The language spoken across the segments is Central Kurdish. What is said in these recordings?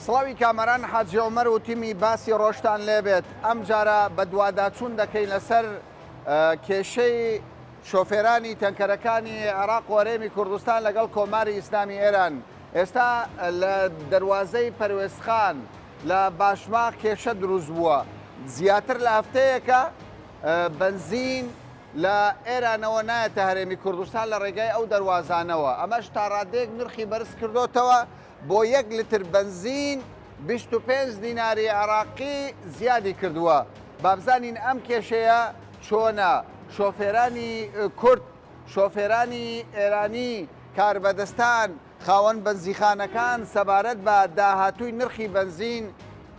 سڵاوی کامەران حاجی عومەر و تیمی باسی ڕۆژتان لێبێت ئەمجارە بەدواداچوون دەکەین لەسەر کێشەی شۆفێرانی تەنکەرەکانی عێراق و هەرێمی کوردستان لەگەڵ کۆماری ئیسلامی ئێران ئێستا لە دەروازەی پەروێزخان لە باشماخ کێشە دروست بووە زیاتر لە هەفتەیەکە بەنزین لە ئێرانەوە نایەتە هەرێمی کوردستان لە ڕێگای ئەو دەروازانەوە ئەمەش تاڕادەیەک نرخی بەرز کردۆتەوە بۆ یەک لتر بەنزین 25 دیناری عێراقی زیادی کردووە بابزانین ئەم کێشەیە چۆنە شۆفێرانی کورد شۆفێرانی ئێرانی کاربەدەستان خاوەن بەنزیخانەکان سەبارەت بە داهاتووی نرخی بەنزین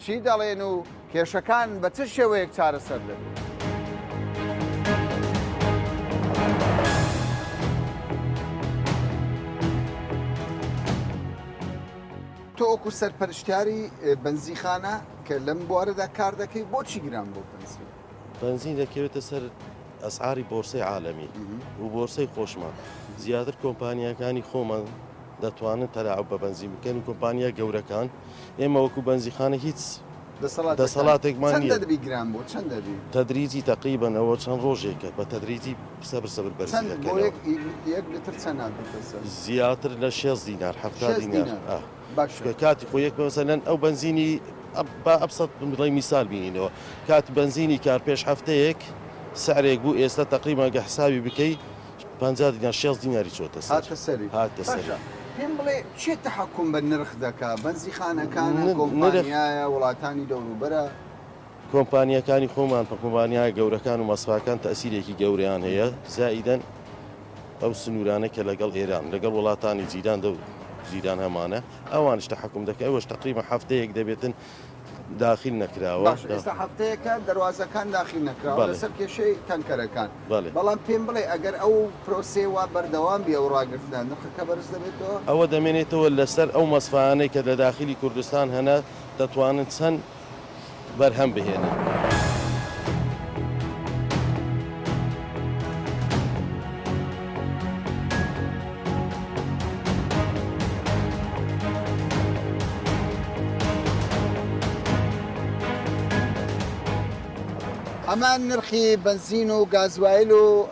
چی دەڵێن و کێشەکان بە چ شێوەیەک چارەسەر دەبێت؟ تۆ وەکو سەرپەرشتیاری بەنزیخانە کە لەم بوارەدا کار دەکەی بۆچی گران بوو بەنزین؟ بەنزین دەکەوێتە سەر ئەسعاری بۆرسەی عالەمی و بۆرسەی خۆشمان زیاتر کۆمپانیاکانی خۆمان دەتوانن تەلاعوب بە بەنزین بکەن و کۆمپانیا گەورەکان ئێمە وەکو بەنزیخانە هیچ دەسەڵاتێکمان چەند دەبی گران بۆ چەند دەبی تەدریجی تقریبا ئەوە چەند ڕۆژێکە بە تەدریجی سەبر سەبر بەرزی دەکەنەوە یەک لتر چەند هاتۆتە سەر زیاتر لە 6 دینار 70 دینار باشە کاتی خۆ یەک مەسەلەن ئەو بەنزینی با ئەبسەت بڵێ میسال بینینەوە کات بەنزینی کار پێش هەفتەیەک سعرێک بوو ئێستا تقریبا گە حسابی بکەی 50 دینار 60 دیناری چۆتە سەر هاتە سەری هاتە سەری باشە پێم بڵێ کێ تەحەکوم بە نرخ دەکا بەنزیخانەکانە نرخ کۆمپانیایە وڵاتانی دەوروبەرە؟ کۆمپانیاکانی خۆمان کۆمپانیا گەورەکان و مەسفاکان تەئسیرێکی گەورەیان هەیە زائیدەن ئەو سنوورانە کە لەگەڵ ئێران لەگەڵ وڵاتانی جیران دەو جیران هەمانە ئەوانش تەحەکوم دەکەن ئەوەش تەقریبا هەفتەیەک دەبێتن داخیل نەکراوە. باشە ئێستا هەفتەیەکە دەروازەکان داخیل نەکراوە بەڵێ. لەسەر کێشەی تەنکەرەکان بەڵێ. بەڵام پێم بڵێ ئەگەر ئەو پرۆسەیە وا بەردەوام بی ئەو ڕاگرتنە نرخەکە بەرز دەبێتەوە؟ ئەوە دەمێنێتەوە لەسەر ئەو مەسفایانەی کە لە داخیلی کوردستان هەنە دەتوانن چەند بەرهەم بهێنن. ئەمە نرخی بەنزین و گازوایل و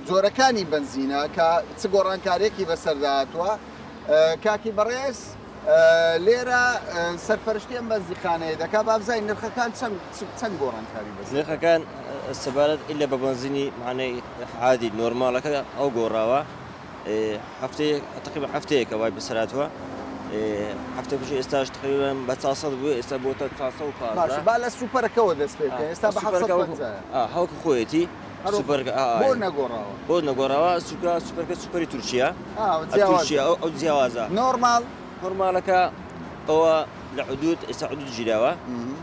جۆرەکانی بەنزینە کە چ گۆڕانکاریەکی بەسەردا هاتووە کاکی بەڕێز لێرە سەرپەرشتی ئەم بەنزیخانەیە دەکا با بزانین نرخەکان چەند چەند گۆڕانکاری بەسەر نرخەکان سەبارەت ئیلا بە بەنزینی معنای عادی نۆرماڵەکە ئەو گۆڕاوە هەفتەیەک تقریبا هەفتەیەکە وای بەسەراتوە هەفتە پێش ئێستاش تقریبا بە 400 بوو ئێستا بۆتە 415 باشە با لە سوپەرەکەوە دەست پێ بکەین ئێستا بە 750 هەوکو خۆیەتی سوپەرەکە بۆ نەگۆڕاوە بۆ نەگۆڕاوە سوکە سوپەرکە سوپەری تورکیا تورکیا ئەو جیاوازە نۆرماڵ نۆرمالەکە ئەوە لە حدود ئێستا حدود گیراوە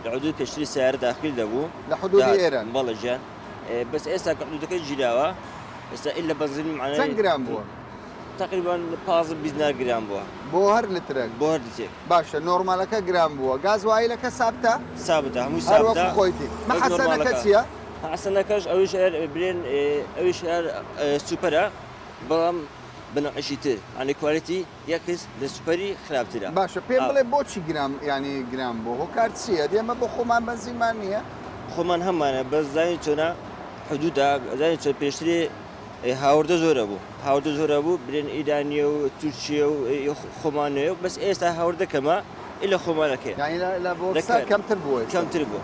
لە حدود پێشتری سیارە داخل دەبوو لە حدودی ئێران بەڵێ گیان بەس ئێستا کە حدودەکە گیراوە ئێستا ئیلا بەنزین معنای چەند گرام بووە؟ تقریبا 15 20 دینار گران بووە بۆ هەر لترێک بۆ هەر لترێک باشە نۆرمالەکە گران بووە گاز وایلەکە سابتە سابتە هەمووی سابتە هەر وەکو خۆیتی مەحەسەنەکە چییە؟ حەسەنەکەش ئەویش هەر برێن ئەویش هەر سوپەرە بەڵام بە نەوعێکی تر یانی quality یەکس لە سوپەری خراپترە. باشە پێم بڵێ بۆچی گران یانی گران بوو هۆکار چییە ئێمە بۆ خۆمان بەنزینمان نییە؟ خۆمان هەمانە بەس زانی چۆنە حدودا زانی چۆن پێشترێ هاوردە زۆرە بوو هاوردە زۆرە بوو برێن ئیرانیە و تورکیە و خۆمانەیە بەس ئێستا هاوردە کەمە ئیلا خۆمانەکەی یانی لە بۆکسا کەمتر بووە کەمتر بووە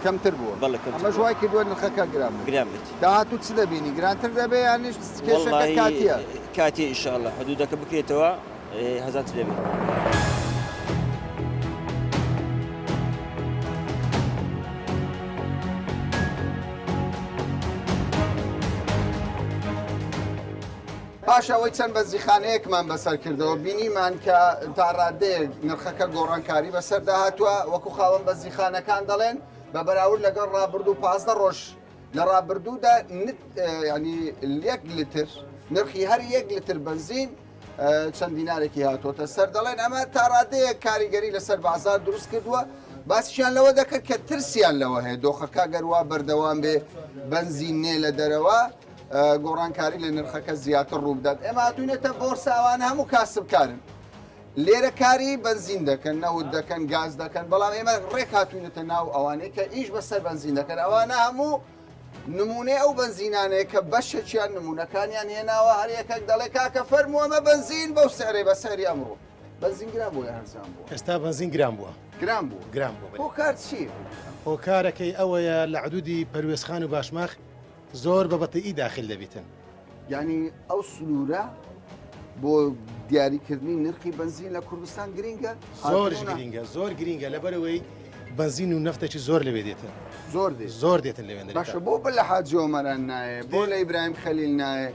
کەمتر بووە بەڵێ کەمتر ئەمەش وای کردووە نرخەکە گران بێت گران بێت داهاتوو چ دەبینی گرانتر دەبێ یانیش کێشەکە کاتیە؟ کاتیە ئیشاڵڵا حدودەکە بکرێتەوە هەزانتر دەبێت. پاش ئەوەی چەند بەنزیخانەیەکمان بەسەر کردەوە بینیمان کە تا ڕادەیەک نرخەکە گۆڕانکاری بەسەردا هاتووە وەکو خاوەن بەنزیخانەکان دەڵێن بە بەراورد لەگەڵ ڕابردوو 15 ڕۆژ لە ڕابردوودا ینی یەک لتر نرخی هەر یەک لتر بەنزین چەند دینارێکی هاتۆتە سەر دەڵێن ئەمە تا ڕادەیەک کاریگەری لەسەر بازار دروست کردووە باسیشیان لەوە دەکرد کە ترسیان لەوە هەیە دۆخەکە گەروا بەردەوام بێ بەنزین نێ لە دەرەوە گۆڕانکاری لە نرخەکە زیاتر ڕووبدات ئێمە هاتوینەتە بۆرسە ئەوانە هەموو کاسبکارن. لێرە کاری بەنزین دەکەن، نەوت دەکەن، گاز دەکەن، بەڵام ئێمە ڕێک هاتوینەتە ناو ئەوانەی کە ئیش بەسەر بەنزین دەکەن، ئەوانە هەموو نمونەی ئەو بەنزینانەیە کە بەشێکیان نمونەکانیان هێناوە، هەر یەکەک دەڵێ کاکە فەرموو ئەمە بەنزین بەو سعرەی بە سعری ئەمڕۆ. بەنزین گران بووە یا هەرزان بووە؟ ئێستا بەنزین گران بووە. گران بووە؟ گران بووە بەلێ. هۆکار چییە؟ هۆکارەکەی ئەوەیە لە عدودی پەروێزخان و باشماخ زۆر بە بەتیئی داخل دەبیتن. یانی ئەو سنوورە بۆ دیاریکردنی نرخی بەنزین لە کوردستان گرینگە؟ زۆریش گرینگە، زۆر گرینگە لەبەرئەوەی بەنزین و نەفتێکی زۆر لەوێ دێتن. زۆر دێت؟ زۆر دێتن لەوێ. باشە بۆ لە حاجی ئۆمەران نایێ، بۆ لە ئیبراهیم خەلیل نایێ،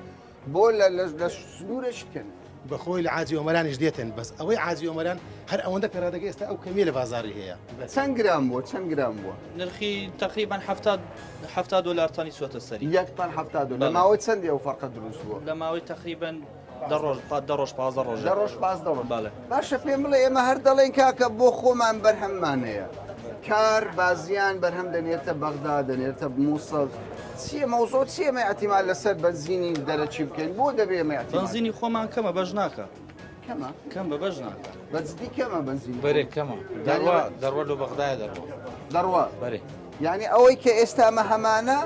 بۆ لە لە سنوورێکی کەن؟ بەخۆی لە عاجی ئۆمەرانیش دێتن بەس ئەوەی عاجی ئۆمەران هەر ئەوەندە پێڕادەگە ئێستا ئەو کەمیە لە بازاری هەیە. چەند گرام بووە چەند گرام بووە؟ نرخی تقریبا 70 70 دلار تانی چوەتە سەری. یەک تەن 70 دلار. لە ماوەی چەندی ئەو فەرقە دروست بووە؟ لە ماوەی تقریبا دە ڕۆژ دە ڕۆژ 15 ڕۆژ. دە ڕۆژ 15 ڕۆژ. بەڵێ. باشە پێم بڵێ ئێمە هەر دەڵێن کاکە بۆ خۆمان بەرهەممان هەیە. کار بازیان بەرهەم دەنێرتە بەغدا دەنێرتە مووسڵ چییە مەوزوع چییە ئێمە ئیعتیماد لەسەر بەنزینی دەرەکی بکەین بۆ دەبێ ئێمە ئیعتیماد بەنزینی خۆمان کەمە بەش ناکە کەمە کەم بە بەش ناکە بە جدی کەمە بەنزینی بەرێ کەمە دەڕوا دەڕوا لۆ بەغدایە دەڕوا دەڕوا بەرێ یعنی ئەوەی کە ئێستا ئەمە هەمانە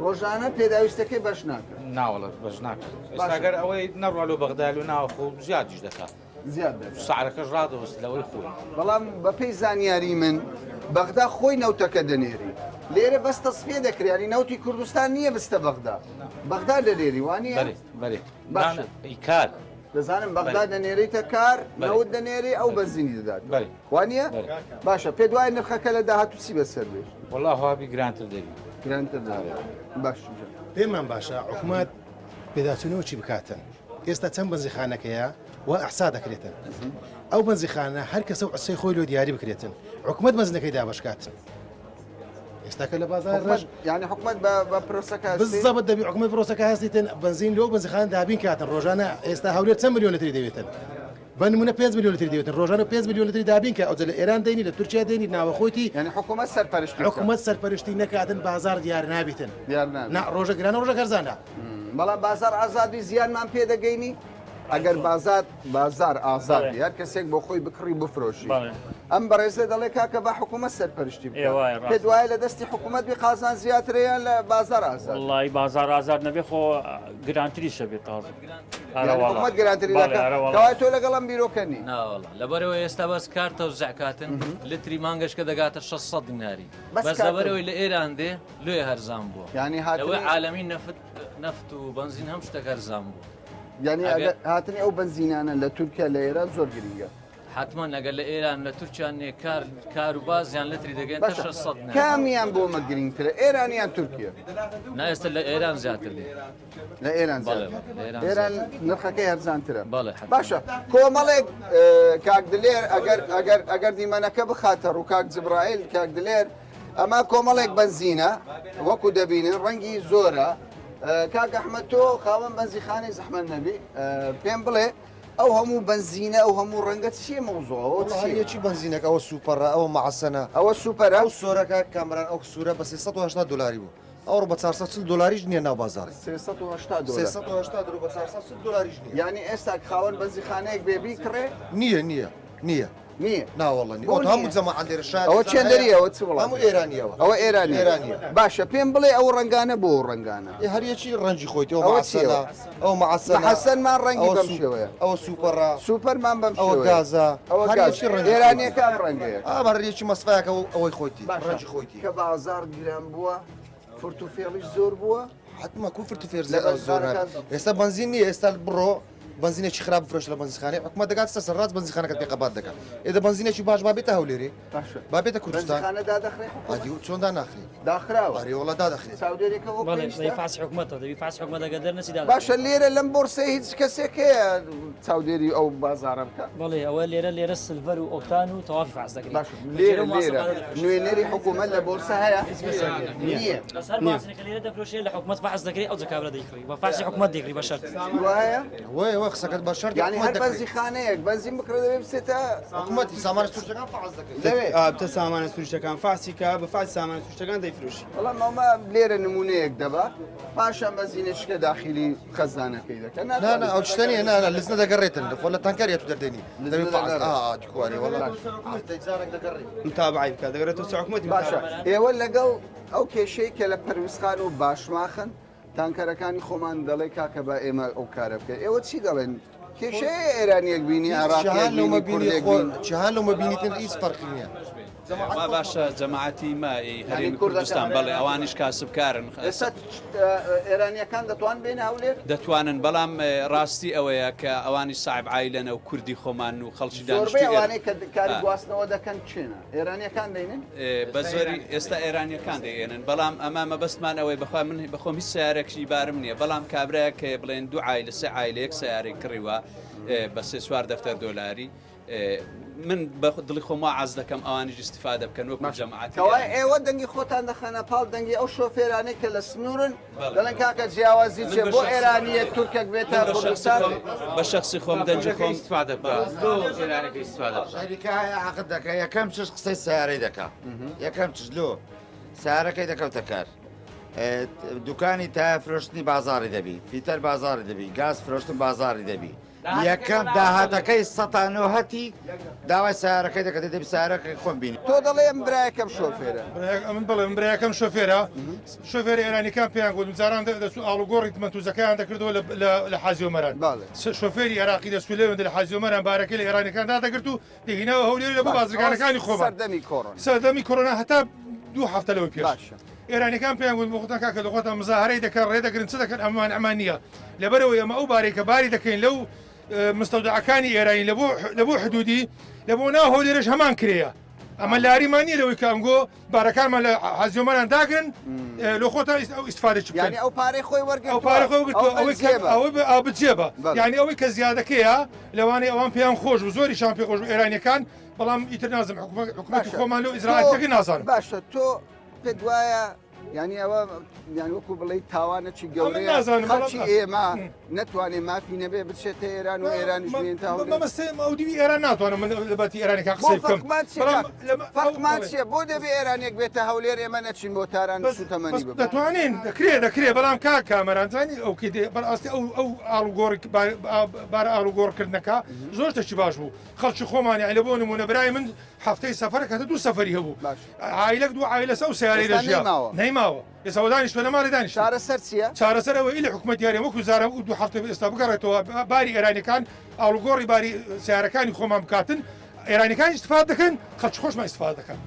ڕۆژانە پێداویستەکەی بەش ناکە ناوەڵە بەش ناکە ئێستا گەر ئەوەی نەڕوا لۆ بەغدای لۆ ناوخۆ زیادیش دەکات زیاد دەکات. سعرەکەش ڕادەوەست لەوەی خۆی. بەڵام بەپێی زانیاری من بەغدا خۆی نەوتەکە دەنێری لێرە بەس تەسفیە دەکرێ یانی نەوتی کوردستان نییە بستە بەغدا بەغدا دەنێری وانیە؟ بەرێ بەرێ باشە. ئی کار دەزانم بەغدا دەنێریتە کار نەوت دەنێری ئەو بەنزینی دەدات بەرێ وانیە؟ بەرێ. باشە پێت وایە نرخەکە لە داهاتوو چی بەسەر بێت؟ وەڵا هەوابی گرانتر دەبی. گرانتر دەبێت باش پێمان باشە حکومەت پێداچوونەوە چی بکاتن ئێستا چەند بەنزیخانەکەیە و ئەحسا دەکرێتن ئەو بەنزیخانە هەر کەسە و عسەی خۆی لۆ دیاری بکرێتن حکومەت بەنزینەکەی دابەشکات ئێستاکە لە بازار ڕژ یعنی حکومت بە پرۆسەکە بزەبت دەبی حکومت پرۆسەکە هەستیتن بەنزین لۆ بەنزیخان دابین کاتن ڕۆژانە ئێستا هەولێر چەند ملیۆن لتری دەوێتن بە نمونە 5 میلیۆن لتری دەوێتن ڕۆژانە 5 میلیۆن لتری دابین کە ئەوجە لە ئێران دەینی لە تورکیا دێنی ناوەخۆیتی یعنی حکومت سەرپەرشتی حکومت سەرپەرشتی نەکاتن بازار دیار نابیتن دیار نابێت نا ڕۆژە گرانە ڕۆژە گەرزانە بەڵام بازار ئازادی زیانمان پێدەگەینی ئەگەر بازار بازار ئازاد بێ هەر کەسێک بۆ خۆی بکڕی بفرۆشی ئەم بەڕێزە دەڵێ کاکە با حکوومەت سەرپەرشتی بکات پێت وایە لە دەستی حکوومەت بی قازان زیاترە یان لە بازار ئازاد وڵی بازار ئازاد نەبێ خۆ گرانتریشە بێت تازە حکوومەت گرانتری دەکات تۆ لەگەڵ ئەم بیرۆکە نی لەبەرەوە ئێستا بەس کار تەوزع کاتن لتری مانگەشکە دەگاتە 600 دیناری بەس لەبەرەوەی لە ئێران دێ لۆیە هەرزان بووە یانی هاتنی لەوەی عالەمی نەفت نەفت و بەنزین هەم شتێک هەرزان بوو یانی ئەگەر هاتنی ئەو بەنزینانە لە تورکیا لە ئێران زۆر گرنگە حتمما ئەگەر لە ئێران لە تورکیا نێ کار کار و بازیان لەتری دەگەن باشە 600 دینار. کامیان بۆ مە گرنگترە ئێران یان تورکیا نا ئێستا لە ئێران زیاتر دێ لە ئێران بەڵێ زیاتر. لە ئێران ئێران زیاتر. نرخەکەی هەرزانترە بەڵێ حتمما. باشە کۆمەڵێک کاک دلێر ئەگەر ئەگەر ئەگەر دیمەنەکە بخاتە ڕوو کاک جبرائیل کاک دلێر ئەمە کۆمەڵێک بەنزینە وەکو دەبینن ڕەنگی زۆرە کاک ئەحمەد تۆ خاوەن بەنزیخانەی زەحمەت نەبی پێم بڵێ ئەو هەموو بەنزینە ئەو هەموو ڕەنگە چییە مەوزوعەوە چیەکی بەنزینەکە ئەوە سوپەڕە ئەوە مەعەسەنە ئەوە سوپەرە ئەو سۆرەکە کامران ئەو سوورە بە 380 دلاری بوو ئەوڕۆ بە 440 دلاریش نییە ناو بازاڕی 380 دلار 380 دلار بە 440 دلاریش نییە یعنی ئێستا خاوەن بەنزیخانەیەک بێ بیکڕێ نییە نییە نییە نییە. ناوەڵا نیە. بۆ ئەوە هەموو نییە؟ جەماعەت لێرە شایەت ئەوە بزانن چێندەریە هەیە. ئەوە چ وڵاتێکە؟ هەموو ئێرانیەوە. ئەوە ئێرانیە. ئێرانیە. باشە پێم بڵێ ئەو ڕەنگانە بۆ ئەو ڕەنگانە؟ ئێ هەر یەکی ڕەنگی خۆیتی ئەوە ئەوە چییە؟ مەعەسەنە ئەوە مەعەسەنە مەعەسەنمان ڕەنگی ئەوە بەم سوپ شێوەیە. ئەوە سوپەڕە سوپەرمان بەم ئەوە شێوەیە. گازە ئەوە هەر گاز. یەکی ڕەنگی خۆیتی. ئێرانیەکە ئەم ڕەنگەیە. ئا هەر یەکی مەسفایەکە و ئەوەی خۆیتی باشە ڕەنگی خۆیتی. کە بازاڕ گران بووە فرت و فێڵیش زۆر بووە؟ حەتمە کو فرت و فێر لە زۆر بەنزخانەکان ئێستا بەنزین نییە ئێستا بڕۆ بەنزینێکی خراپ بفرۆش لە بەنزیخانەی حکومەت دەگات سەر ڕاست بەنزیخانەکەت پێ قەبات دەکات ئێدە بەنزینێکی باش با بێتە هەولێرێ باشە با بێتە کوردستان بەنزیخانە دادەخرێ حکومەت ئەدی چۆن داناخرێ داخراوە ئەرێ وەڵا دادەخرێت چاودێریەکە وەک بەڵێ پێویستە دەبی فاسی حکومەتە دەبی فاسی حکومەت ئەگەر دەرنەچی دادەخرێت. باشە لێرە لەم بۆرسەیە هیچ کەسێک هەیە چاودێری ئەو بازاڕە بکە بەڵێ ئەوە لێرە لێرە سلڤەر و ئۆکتان و تەوافی فاس دەکرێت باشە لێرە لێرە نوێنەری حکوومەت لە بۆرسە هەیە نییە بەس هەر بازنێکە لێرە دەفرۆشێ لە حکومەت فاس دەکرێت ئەو جەکابرا دەیکڕی بە فاسی حکومەت دەیکڕی بە شەرت وایە وایە. قسەکەت بە شەرت یانی هەر بەنزیخانەیەک بەنزین بکڕێ دەبێ بچێتە حکومەتی سامانە سروشتەکان فەعس دەکەی لەوێ ئا بتە سامانە سروشتەکان فەعسی کە بە فەعسی سامانە سروشتەکان دەیفرۆشی. بەڵام ئەمە لێرە نمونەیەک دەبا پاشان بەنزینەچکە داخیلی خەزانەکەی دەکەن نا نا ئەو شتە نییە نا نا لزنە دەگەڕێتن خۆ لە تانکەر یەتو دەردێنی دەبێ فەعس ئا ئا دیکوارێ وەڵا هەفتەی جارێک دەگەڕێ متابعەی بکە دەگەڕێتەوە چ حکومەتی باشە ئێوە لەگەڵ ئەو کێشەی کە لە پەرویزخان و باشماخن تانکەرەکانی خۆمان دەڵێ کاکە با ئێمە ئەو کارە بکەین ئێوە چی دەڵێن کێشەیە ئێرانیەک بینی عێراقیەک بینی کوردێک بینی جیهان لەو مەبینیتن هیچ فەرقی نییە. وا باشە جەماعەتی مە هەرێمی کوردستان بەڵێ ئەوانیش کاسبکارن. ئێستا ئێرانیەکان دەتوان بێنە هەولێر؟ دەتوانن بەڵام ڕاستی ئەوەیە کە ئەوانیش ساحب عایلەنە و کوردی خۆمان و خەڵکی دانیشتووی زۆربەی ئەوانەی کە کاری گواستنەوە دەکەن کێنە؟ ئێرانیەکان دەینن؟ بە زۆری ئێستا ئێرانیەکان دەیێنن بەڵام ئەمە مەبەستمان ئەوەی بەخوا من بەخۆم هیچ سیارێکی بارم نییە بەڵام کابراەک هەیە بڵێن دوو عایلە سێ عایلە یەک سیارەی کڕیوە بە سێ چوار دەفتەر دۆلاری من بە دڵی خۆم وا عەز دەکەم ئەوانیش ئیستیفادە بکەن وەکو جەماعەتی کەوایە ئێوە دەنگی خۆتان دەخەنە پاڵ دەنگی ئەو شۆفێرانەی کە لە سنوورن دەڵێن کاکە جیاوازی چیە بۆ ئێرانیەک تورکێک بێتە کوردستان بە شەخسی خۆم دەنگی خۆم ئیستفادە بکە بۆ ئێرانەکە ئیستفادە بکە شەریکە هەیە عەقد دەکا یەکەم چشت قسەی سەیارەی دەکا یەکەم چشت لۆ سەیارەکەی دەکەوتە کار دوکانی تایە فرۆشتنی بازاڕی دەبی فیتەر بازاڕی دەبی گاز فرۆشتن بازاڕی دەبی یەکەم داهاتەکەی سەتا نۆهەتی داوای سەیارەکەی دەکات دەبی سەیارەکەی خۆم بینی. تۆ دەڵێی ئەم برایەکەم شۆفێرە. ئەمن بەڵێ من برایەکەم شۆفێرە شۆفێرە ئێرانیەکان پێیان گوتم جاران دەچوو ئاڵوگۆڕی مەنتوزەکەیان دەکردەوە لە حاجی ئۆمەران شۆفێری عێراقی دەچوو لەوێندە لە حاجی ئۆمەران بارەکەی لە ئێرانیەکان دادەگرت و دەهیناوە هەولێر لە بۆ بازرگانەکانی خۆمان سەردەمی کۆرۆنا سەردەمی کۆرۆنا هەتا دوو هەفتە لەوە پێش ئێرانیەکان پێیان گوت بۆ خۆتان کاکە لە خۆتان مزاهرەی دەکەن ڕێ دەگرن چ دەکەن ئەمەمان ئەمان نییە لەبەرەوەی ئەمە ئەو بارەی کە باری دەکەین لەو مستەودعەکانی ئێرانی لە بۆ لە بۆ حدودی لە بۆ ناو هەولێرش هەمان کرێیە ئەمە لاریمان نییە لەوەی کە ئەمگۆ بارەکانمان لە حەزیۆمەران داگرن لە خۆتان ئەو ئیسفادە چ بکەن یانی ئەو پارەی خۆی وەرگرتووە ئەو پارەی خۆی وەرگرتووە ئەوەی کە ئەوەی بە ئاو بجێبە یانی ئەوەی کە زیادەکەیە لەوانەیە ئەوان پێیان خۆش بوو زۆریشان پێ خۆش بوو ئێرانیەکان بەڵام ئیتر نازم حکومەتی خۆمان لەو ئیجرائاتەکە نازانم باشە تۆ پێت وایە یانی ئەوە یان وەکو بڵێ تاوانەکی گەورەیە نازانم خەڵکی ئێمە نەتوانێ مافی نەبێ بچێتە ئێران و ئێرانیش بێنتە هەولێر. مەمەستێ ئەو دیوی ئێران ناتوانم من لە باتی ئێرانەکان قسەی بکەم بەڵام فەرقمان چییە بۆ دەبێ ئێرانێک بێتە هەولێر ئێمە نەچین بۆ تاران سوتەمەنی ببەین دەتوانین دەکرێ دەکرێ بەڵام کاک کامەران زانی ئەو کی دێ بەڕاستی ئەو ئەو ئاڵوگۆڕی بارە ئاڵوگۆڕکردنەکە زۆر شتێکی باش بوو خەڵکی خۆمان یانی لە بۆ نموونە برای من هەفتەی سەفەرێک هەتا دوو سەفەری هەبوو عایلەک دوو عایلە سە ئەو سەیارەی ئێستا دەژیا نەیماوە. نەیماوە ئێستا وە دانیشتوە لە ماڵێ دانیشتوە چارەسەر چییە؟ چارەسەر ئەوەیە ئیلە حکومەتی هەرێم وەکو جاران وەکو دوو هەفتە ئێستا بگەڕێتەوە باری ئێرانیەکان ئاڵوگۆڕی باری سەیارەکانی خۆمان بکاتن ئێرانیەکان ئیستفاد دەکەن خەڵکی خۆشمان ئیستفاد دەکەن.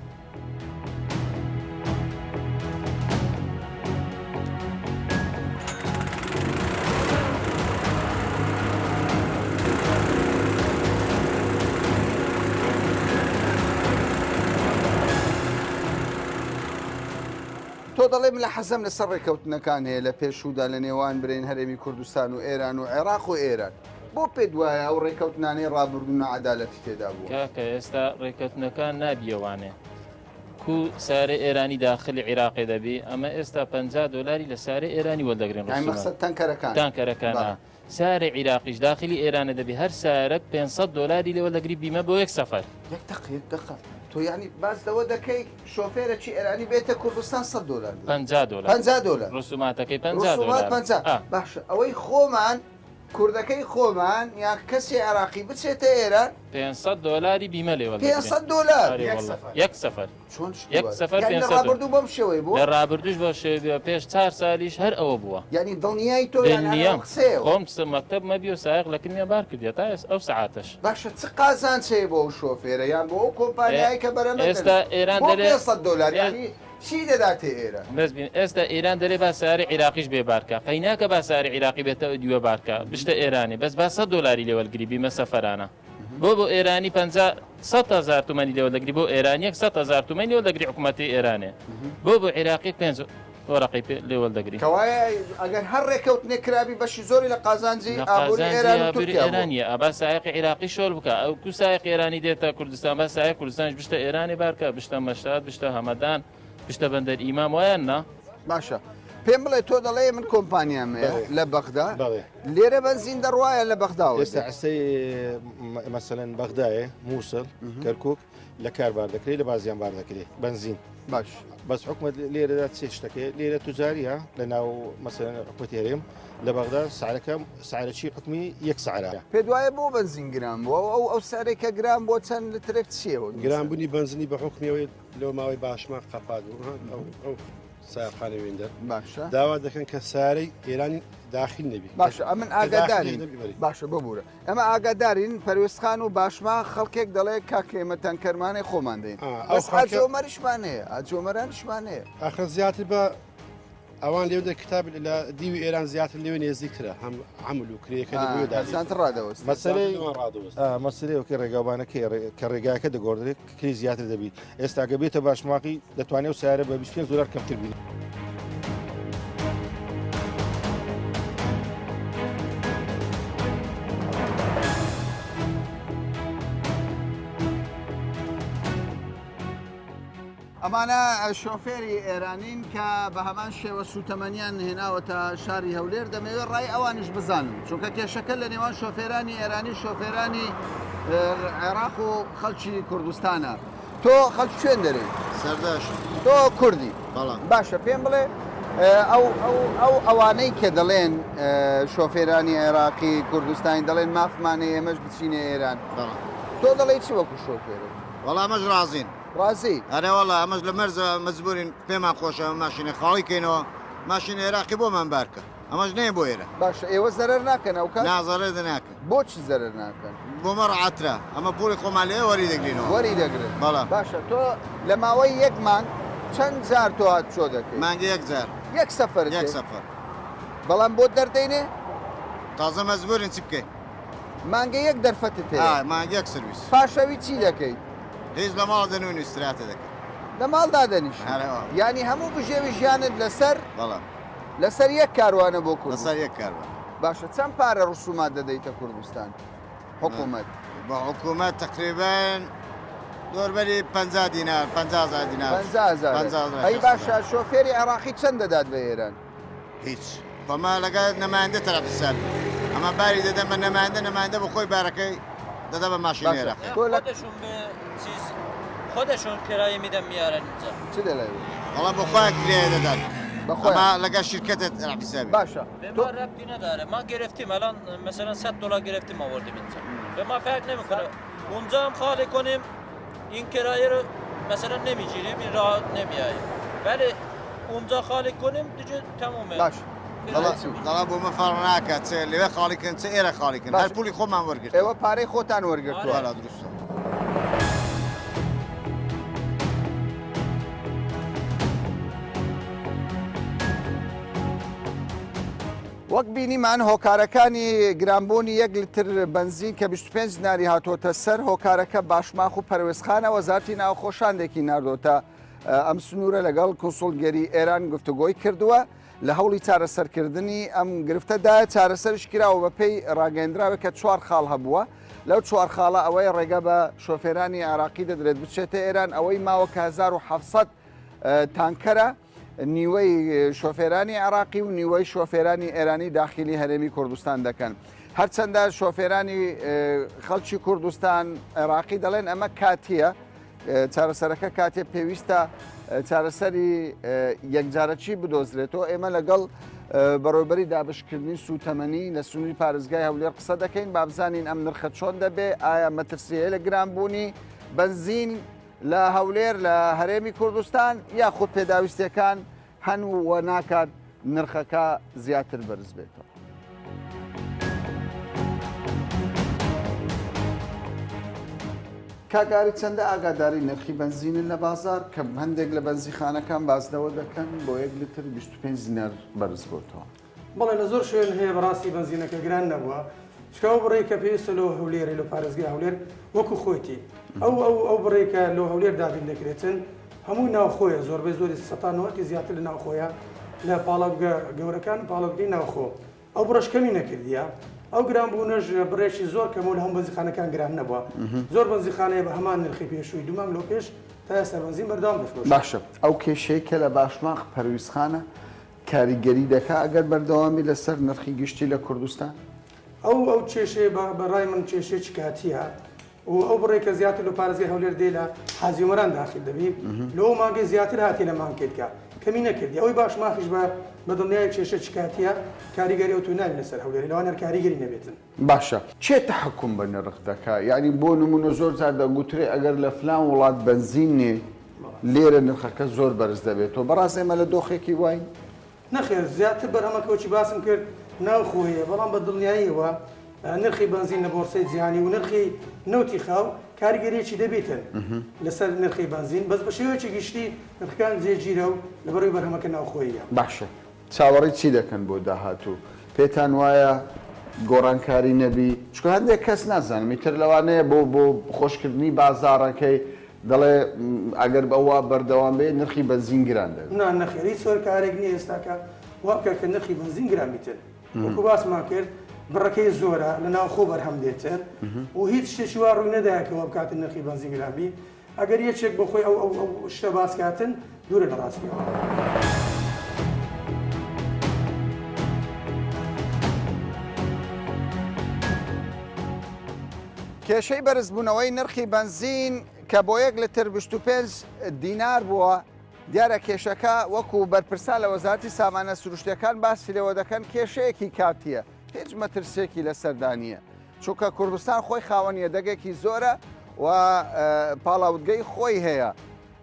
تۆ دەڵێ من لە حەزم لەسەر ڕێککەوتنەکان هەیە لە پێشوودا لە نێوان برێن هەرێمی کوردستان و ئێران و عێراق و ئێران بۆ پێت وایە ئەو ڕێککەوتنانەی ڕابردوو ناعەدالەتی تێدا بووە؟ کاکە ئێستا ڕێککەوتنەکان نابیەوانێ کو سارێ ئێرانی داخلی عیراقێ دەبی ئەمە ئێستا 50 دۆلاری لە سارێ ئێرانی وەردەگرن یانی مەقسەد تەنکەرەکان تانکەرەکان سارێ عیراقیش داخلی ئێرانە دەبی هەر سارەک 500 دۆلاری لێ وەردەگری بیمە بۆ یەک سەفەر یەک دەقە یەک دەقە تۆ یانی باس لەوە دەکەی شۆفێرەکی ئێرانی بێتە کوردستان 100 دۆلار 50 دۆلار 50 دۆلار ڕسوماتەکەی 50 دۆلار 50 باشە ئەوەی خۆمان کوردەکەی خۆمان یان کەسی عێراقی بچێتە ئێران. 500 دۆلاری بیمە لێ وەردەگرێ. 500 دۆلار؟ ئەرێ وەڵا. یەک سەفەر. چۆن شتی یەک وایە؟ سەفەر یانی لە 500 دۆلار. ڕابردوو بەم شێوەیە بووە؟ لە ڕابردووش بەو شێوەیە بووە، پێش چار سالیش هەر ئەوە بووە. یانی دڵنیای تۆ یان هەر ئەو دڵنیام. قسەیەوە؟ خۆم مەکتەب مەبیە و سایەق لە کنیا بار کردیە تا ئێس ئەو سەعاتەش. باشە چ قازانج هەیە بۆ ئەو شۆفێرە یان بۆ ئەو کۆمپانیایەی کە بەرەمە ئێستا دەنێ؟ ئێران بۆ دەلێ 500 دۆلار یانی چی دەداتێ ئێرە؟ بەس بین ئێستا ئیران دەرێ با سەیارەی عیراقیش بێ بارکا قەیناکە با سەیارەی عیراقی بێتە ئەودیوە بارکا بشتە ئێرانێ بەس با سە دۆلاری لێ وەرگری بیمە سەفەرانە بۆ بۆ ئێرانی پەنجا سەد هەزار تومەنی لێ وەردەگری بۆ ئێرانیەک سەد هەزار تومەنی لێ وەردەگری حکوومەتی ئێرانێ بۆ بۆ عیراقی پێنج وەرەقەی پێ لێ وەردەگری. کەوایە ئەگەر هەر ڕێکەوتنێک کرابی بەشی زۆری لە قازانجی لە ئابووری قازانجی ئێران و ئابووری تورکیا بووە. ئێران نییە ئا با سایەقی عیراقی شۆل بکا ئەو کو سایەقی ئێرانی دێتە کوردستان با سایەق کوردستانیش بشتە ئێرانێ بارکا بشتە مەشهەد بشتە هەمەدان بشتە بەندەر ئیمام وایان نا؟ باشە. پێم بڵێ تۆ دەڵێ من کۆمپانیام هەیە لە بەغدا لێرە بەنزین دەڕوایە لە بەغداوە ئێستا عسەی مەسەلەن بەغدایە مووسڵ کەرکک لە کار بار دەکرێت لە بازیان بار دەکرێت بەنزین باش بەس حکومت لێرەدا چێ شتەکەی لێرە توجاریە لە ناو مەسەلەن حکومەتی هەرێم لە بەغدا سعرەکە سعرەکی حکومی یەک سعرە. پێت وایە بۆ بەنزین گران بووە؟ ئەو ئەو سعرەی کە گران بووە چەند لترێک چییە؟ گرانبوونی بەنزینی بە حوکمی ئەوەی لەو ماوەی باشماخ قەپات بوو ئەو ئەو سایەقانە وێندەر باشە داوا دەکەن کە سارەی ئێرانی داخل نەبی باشە ئەمن ئاگادارین باشە ببوورە ئەمە ئاگادارین پەروێزخان و باشماخ خەڵکێک دەڵێ کاک ئێمە تەنکەرمانەی خۆمان دەین ئەو بەس حاجی عومەریشمان هەیە حاجی عومەرانیشمان هەیە ئاخر زیاتر بە ئەوان لێو کتاب لە دیوی ئێران زیاتر لێوێ نێزیکترە هەم عمل و کرێکە زیاتر ڕادەوەست مەسەلەی مەسەلەی وەکە ڕێگاوبانەکەی کە ڕێگاکە دەگۆڕدرێت کری زیاتر دەبی ئێستا گە بێتە باشماقی دەتوانێت و سیارە بە 25 دلار کەمتر بینی. ئەمانە شۆفێری ئێرانین کە بە هەمان شێوە سوتەمەنیان هێناوەتە شاری هەولێر دەمەوێت ڕای ئەوانیش بزانم چونکە کێشەکە لە نێوان شۆفێرانی ئێرانی و شۆفێرانی عێراق و خەڵکی کوردستانە تۆ خەڵکی کوێن دەرێی؟ سەردەشت. تۆ کوردی؟ بەڵام. باشە پێم بڵێ ئەو ئەو ئەو ئەوانەی کە دەڵێن شۆفێرانی عێراقی کوردستانی دەڵێن مافمانە ئێمەش بچینە ئێران بەڵام. تۆ دەڵێی چی وەکو شۆفێرێک؟ وەڵا ئەمەش ڕازین. ڕازی؟ ئەرێ وەڵا ئەمەش لە مەرزە مەجبورین پێمان خۆشە ماشینە خاڵی کەینەوە ماشینە عێراقی بۆمان بارکە ئەمەش نەیە بۆ ئێرە. باشە ئێوە زەرەر ناکەن ئەو کات؟ نا زەرەر ناکەن. بۆچی زەرەر ناکەن؟ بۆ مە ڕەعەترە ئەمە پوڵی خۆمان لێیە وەری دەگرینەوە. وەری دەگرن. بەڵێ. باشە تۆ لە ماوەی یەک مانگ چەند جار تۆ هاتوچۆ دەکەی؟ مانگێ یەک جار. یەک سەفەرت یەک هەیە؟ سەفەر. بەڵام بۆت دەردەینێ؟ تازە مەجبورین چی بکەین؟ مانگێ یەک دەرفەتت هەیە. ئا مانگێ یەک سرویس. پاش ئەوی چی دەکەی؟ هیچ لە ماڵ دەنوین و ئیستراحەتە دەکەین. لە ماڵ دادەنیشی؟ ئەرێ وەڵا. یانی هەموو بژێوی ژیانت لەسەر؟ بەڵێ. لەسەر یەک کاروانە بۆ کوردستان؟ لەسەر یەک کاروان. باشە چەند پارە ڕسومات دەدەیتە کوردستان؟ حکوومەت؟ بە حکوومەت تەقریبەن دۆربەری 50 دینار 50 هەزار دینار 50 هەزار ئەی باشە شۆفێری عێراقی چەند دەدات بە ئێران؟ هیچ خۆما لەگەڵ نمایندە تەرەف حساب ئەمە باری دەدەن بە نمایندە نمایندە بۆ خۆی بارەکەی دەدا بە ماشینی باشە عێراقی. تۆ لە خودشون به چیز خودشون کرایه میدن میارن اینجا چ دەڵێ؟ وەڵا بۆ خۆیان کرایە دەدەن بە خۆیان. ئەمە لەگەڵ شیرکەتت تەرەف حسابی. باشە به تۆ ما ربطی نداره ما گرفتیم الان مثلا 100 دلار گرفتیم آوردیم اینجا به ما فرق نمیکنه اونجا هم خالی کنیم این کرایه رو مثلا نمیگیریم این راه نمیاییم ولی اونجا خالی کنیم دیگه تمومه باش دەڵێ دەڵێ بۆ من فەرق ناکات چ لەوێ خاڵی کەن چ ئێرە خاڵی کەن هەر پوڵی خۆمان وەرگرتووە. ئێوە پارەی خۆتان وەرگرتووە. بەڵێ دروستە. وەک بینیمان هۆکارەکانی گرانبوونی یەک لتر بەنزین کە 25 دیناری هاتۆتە سەر هۆکارەکە باشماخ و پەروێزخانە وەزارتی ناوخۆ شاندێکی ناردۆتە ئەم سنوورە لەگەڵ کونسوڵگەری ئێران گفتوگۆی کردووە لە هەوڵی چارەسەرکردنی ئەم گرفتەدایە چارەسەرش کراوە بەپێی ڕاگەیەندراوێک کە چوار خاڵ هەبووە لەو چوار خاڵە ئەوەیە ڕێگە بە شۆفێرانی عێراقی دەدرێت بچێتە ئێران ئەوەی ماوە کە 1700 تانکەرە نیوەی شۆفێرانی عێراقی و نیوەی شۆفێرانی ئێرانی داخلی هەرێمی کوردستان دەکەن. هەرچەندە شۆفێرانی خەڵکی کوردستان عێراقی دەڵێن ئەمە کاتیە چارەسەرەکە کاتێ پێویستە چارەسەری یەکجارەکی بدۆزرێتەوە ئێمە لەگەڵ بەڕێوبەری دابشکردنی سوتەمەنی لە سنووری پارێزگای هەولێر قسە دەکەین بابزانین ئەم نرخە چۆن دەبێ ئایا مەترسیەیە لە گرانبوونی بەنزین لە هەولێر لە هەرێمی کوردستان یاخود پێداویستیەکان هەن و ناکات نرخەکە زیاتر بەرز بێتەوە. کاک ئاری چەندە ئاگاداری نرخی بەنزینن لە بازار کە هەندێک لە بەنزیخانەکان باس لەوە دەکەن بۆ یەک لتر 25 دینار بەرز بۆتەوە؟ بەڵێ لە زۆر شوێن هەیە بەڕاستی بەنزینەکە گران نەبووە چکە ئەو بڕەی کە پێویستە لۆ هەولێرێ لۆ پارێزگای هەولێر وەکو خۆیتی ئەو ئەو ئەو بڕەی کە لۆ هەولێر دابین دەکرێتن هەمووی ناوخۆیە زۆربەی زۆری سەتا نەوەتی زیاتر لە ناوخۆیە لە پاڵاوگە گەورەکان و پاڵاوگەی ناوخۆ ئەو بڕەش کەمی نەکردیە ئەو گران بوونەش بڕێکی زۆر کەمە و لە هەموو بەنزیخانەکان گران نەبووە زۆر بەنزیخانەیە بە هەمان نرخی پێشووی دوو مانگ لەو پێش تا ئێستا بەنزین بەردەوام دەفرۆشن. باشە ئەو کێشەی کە لە باشماخ پەرویزخانە. کاریگەری دەکا ئەگەر بەردەوامی لەسەر نرخی گشتی لە کوردستان؟ ئەو ئەو کێشەیە بە بە ڕای من کێشەیەکی کاتییە و ئەو بڕێک کە زیاتر لە پارێزگای هەولێر دێ لە حاجی ئۆمەران داخل دەبی لەو مانگەی زیاتر هاتی لە مانکێتکە کەمی نەکردی ئەوەی باش ماخیش بە بە دڵنیای کێشەکی کاتییە کاریگەری ئەو تۆ نابی لەسەر هەولێر لەوانە هەر کاریگەری نەبێتن. باشە کێ تەحەکوم بە نرخ دەکا؟ یانی بۆ نمونە زۆر جار دەگوترێ ئەگەر لە فلان وڵات بەنزین نێ لێرە نرخەکە زۆر بەرز دەبێتەوە بەڕاست ئێمە لە دۆخێکی واین؟ نەخێر زیاتر بەرهەمەکە وەکی باسم کرد ناوخۆیە بەڵام بە دڵنیاییەوە نرخی بەنزین لە بۆرسەی جیهانی و نرخی نەوتی خاو کاریگەریەکی دەبیتن لەسەر نرخی بەنزین بەس بە شێوەیەکی گشتی نرخەکان جێگیرە و لەبەرئەوەی بەرهەمەکە ناوخۆییە. باشە چاوەڕێی چی دەکەن بۆ داهاتوو؟ پێتان وایە گۆڕانکاری نەبی؟ چونکە هەندێک کەس نازانم ئیتر لەوانەیە بۆ بۆ خۆشکردنی بازاڕەکەی دەڵێ ئەگەر ئەوە بەردەوام بێ نرخی بەنزین گران دەبێت. نا نەخێر هیچ هۆکارێک نییە ئێستاکە وا بکات کە نرخی بەنزین گران بیتن. وەکو باسمان کرد بڕەکەی زۆرە لە ناوخۆ بەرهەم دێتن و هیچ شتێکی وا ڕووی نەدایە کە وا بکاتن نرخی بەنزین گران بی. ئەگەر یەکێک بۆ خۆی ئەو ئەو ئەو شتە باس کاتن دوورە لە ڕاستیەوە. کێشەی بەرزبوونەوەی نرخی بەنزین کە بۆ یەک لتر 25 دینار بووە، دیارە کێشەکە وەکو بەرپرسان لە وەزارەتی سامانە سروشتیەکان باسی لێوە دەکەن کێشەیەکی کاتیە هیچ مەترسیەکی لەسەردا نییە. چونکە کوردستان خۆی خاوەن یەدەگێکی زۆرە و پاڵاوتگەی خۆی هەیە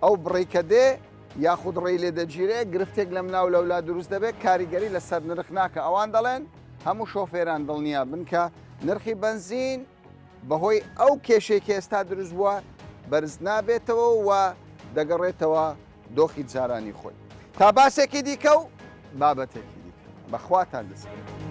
ئەو بڕی کە دێ یاخود ڕێی لێ دەگیرێ گرفتێک لەم ناو لەولا دروست دەبێت کاریگەری لەسەر نرخ ناکە ئەوان دەڵێن هەموو شۆفێران دڵنیا بن کە نرخی بەنزین بەهۆی ئەو کێشێکی ئێستا دروست بووە بەرز نابێتەوە و دەگەڕێتەوە دۆخی جارانی خۆی تا باسێکی دیکە و بابەتێکی دیکە بەخواتان دەسپێرم.